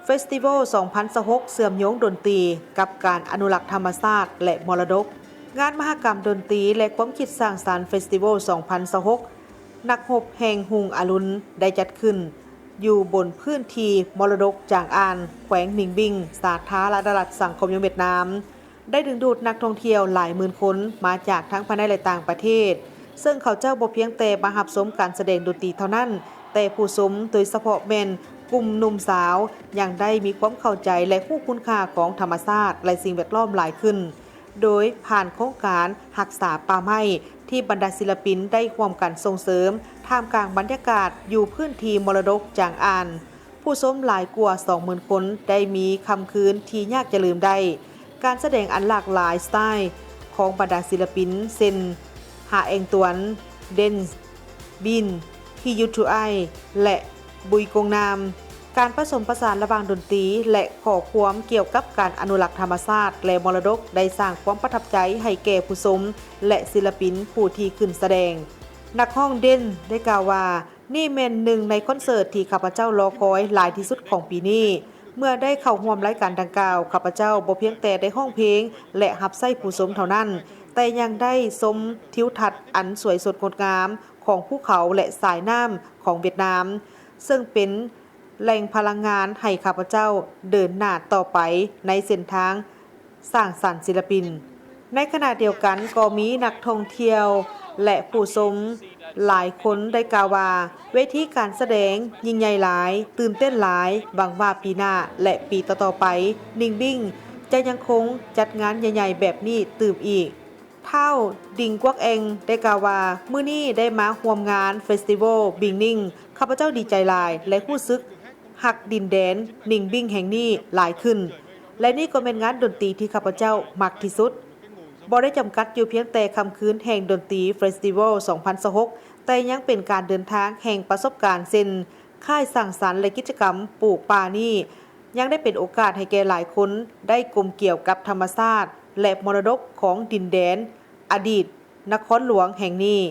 ເຟສຕິວອລສອງພັນຊາວຫົກ ເຊື່ອມໂຍງດົນຕີກັບການອະນຸລັກທຳມະຊາດ ແລະ ມໍລະດົກ. ງານມະຫະກຳດົນຕີ ແລະ ຄວາມຄິດສ້າງສັນເຟສຕິວອລສອງພັນຊາວຫົກ ນັກຮົບແຫ່ງຮຸ່ງອະລຸນ ໄດ້ຈັດຂຶ້ນຢູ່ບົນພື້ນທີ່ມໍລະດົກຈາງອານ ແຂວງນິງບິງ ສາທາລະນະລັດສັງຄົມນິຍົມຫວຽດນາມ. ໄດ້ດຶງດູດນັກທ່ອງທ່ຽວຫຼາຍໝື່ນຄົນມາຈາກທັງພາຍໃນ ແລະ ຕ່າງປະເທດ, ເຊິ່ງເຂົາເຈົ້າບໍ່ພຽງແຕ່ມາຮັບຊົມການສະແດງດົນຕີເທົ່ານັ້ນ, ແຕ່ຜູ້ຊົມໂດຍສະເພາະແມ່ນກຸ່ມໜຸ່ມສາວ ຍັງໄດ້ມີຄວາມເຂົ້າໃຈ ແລະ ຮູ້ຄຸນຄ່າຂອງທຳມະຊາດ ແລະ ສິ່ງແວດລ້ອມຫຼາຍຂຶ້ນ, ໂດຍຜ່ານໂຄງການຮັກສາປ່າໄມ້ ທີ່ບັນດາສິລະປິນໄດ້ຮ່ວມກັນສົ່ງເສີມ ທ່າມກາງບັນຍາກາດຢູ່ພື້ນທີ່ມໍລະດົກຈາງອານ. ຜູ້ຊົມຫຼາຍກວ່າສອງໝື່ນຄົນໄດ້ມີຄ່ຳຄືນທີ່ຍາກຈະລືມໄດ້. ການສະແດງອັນຫຼາກຫຼາຍສະໄຕລ໌ຂອງບັນດາສິລະປິນ ເຊັ່ນ ຮາແອງຕວນ, ເດນ, ບິນ, ຮີຢູທູໄອ ແລະ ບຸຍກົງນາມ. ການປະສົມປະສານລະຫວ່າງດົນຕີ ແລະ ຂໍ້ຄວາມກ່ຽວກັບການອະນຸລັກທຳມະຊາດ ແລະ ມໍລະດົກ ໄດ້ສ້າງຄວາມປະທັບໃຈໃຫ້ແກ່ຜູ້ຊົມ ແລະ ສິລະປິນຜູ້ທີ່ຂຶ້ນສະແດງ. ນັກຮ້ອງເດນໄດ້ກ່າວວ່າ, ນີ້ແມ່ນໜຶ່ງໃນຄອນເສີດທີ່ຂ້າພະເຈົ້າລໍຄອຍຫຼາຍທີ່ສຸດຂອງປີນີ້. ເມື່ອໄດ້ເຂົ້າຮ່ວມລາຍການດັ່ງກ່າວ, ຂ້າພະເຈົ້າບໍ່ພຽງແຕ່ໄດ້ຮ້ອງເພງ ແລະ ຮັບໃຊ້ຜູ້ຊົມເທົ່ານັ້ນ, ແຕ່ຍັງໄດ້ຊົມທິວທັດອັນສວຍສົດງົດງາມຂອງພູເຂົາ ແລະ ສາຍນ້ຳຂອງຫວຽດນາມ, ເຊິ່ງເປັນແຫຼ່ງພະລັງງານໃຫ້ຂ້າພະເຈົ້າເດີນໜ້າຕໍ່ໄປໃນເສັ້ນທາງ ສ້າງສັນສິລະປິນ. ໃນຂະນະດຽວກັນກໍມີນັກທ່ອງທ່ຽວ ແລະ ຜູ້ຊົມຫຼາຍຄົນໄດ້ກ່າວວ່າ, ເວທີການສະແດງຍິ່ງໃຫຍ່ຫຼາຍ, ຕື່ນເຕັ້ນຫຼາຍ, ຫວັງວ່າປີໜ້າ ແລະ ປີຕໍ່ໆໄປ ນິງບິງຈະຍັງຄົງຈັດງານໃຫຍ່ໆແບບນີ້ຕື່ມອີກ. ທ້າວ ດິງ ກວັກແອງ ໄດ້ກ່າວວ່າ, ມື້ນີ້ໄດ້ມາຮ່ວມງານເຟສຕິວອລບິງນິງ, ຂ້າພະເຈົ້າດີໃຈຫຼາຍ ແລະ ຮູ້ສຶກ ຮັກດິນແດນນິງບິງແຫ່ງນີ້ຫຼາຍຂຶ້ນ ແລະ ນີ້ກໍແມ່ນງານດົນຕີທີ່ຂ້າພະເຈົ້າມັກທີ່ສຸດ. ບໍ່ໄດ້ຈຳກັດຢູ່ພຽງແຕ່ຄ່ຳຄືນແຫ່ງດົນຕີເຟສຕິວອລສອງພັນຊາວຫົກ ແຕ່ຍັງເປັນການເດີນທາງແຫ່ງປະສົບການ ເຊັ່ນ ຄ້າຍສັງສັນ ແລະ ກິດຈະກຳປູກປ່ານີ້ ຍັງໄດ້ເປັນໂອກາດໃຫ້ແກ່ຫຼາຍຄົນໄດ້ກົມກຽວກັບທຳມະຊາດ ແລະ ມໍລະດົກຂອງດິນແດນອະດີດ ນະຄອນຫຼວງແຫ່ງນີ້.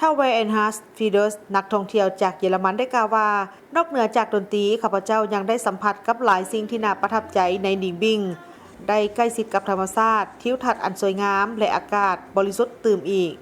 ທ້າວ ແວແອນຮາສ ຟີເດີສ ນັກທ່ອງທ່ຽວຈາກເຢຍລະມັນໄດ້ກ່າວວ່າ, ນອກເໜືອຈາກດົນຕີ, ຂ້າພະເຈົ້າຍັງໄດ້ສຳຜັດກັບຫຼາຍສິ່ງທີ່ໜ້າປະທັບໃຈໃນນິງບິງ, ໄດ້ໃກ້ຊິດກັບທຳມະຊາດ, ທິວທັດອັນສວຍງາມ ແລະ ອາກາດບໍລິສຸດຕື່ມອີກ.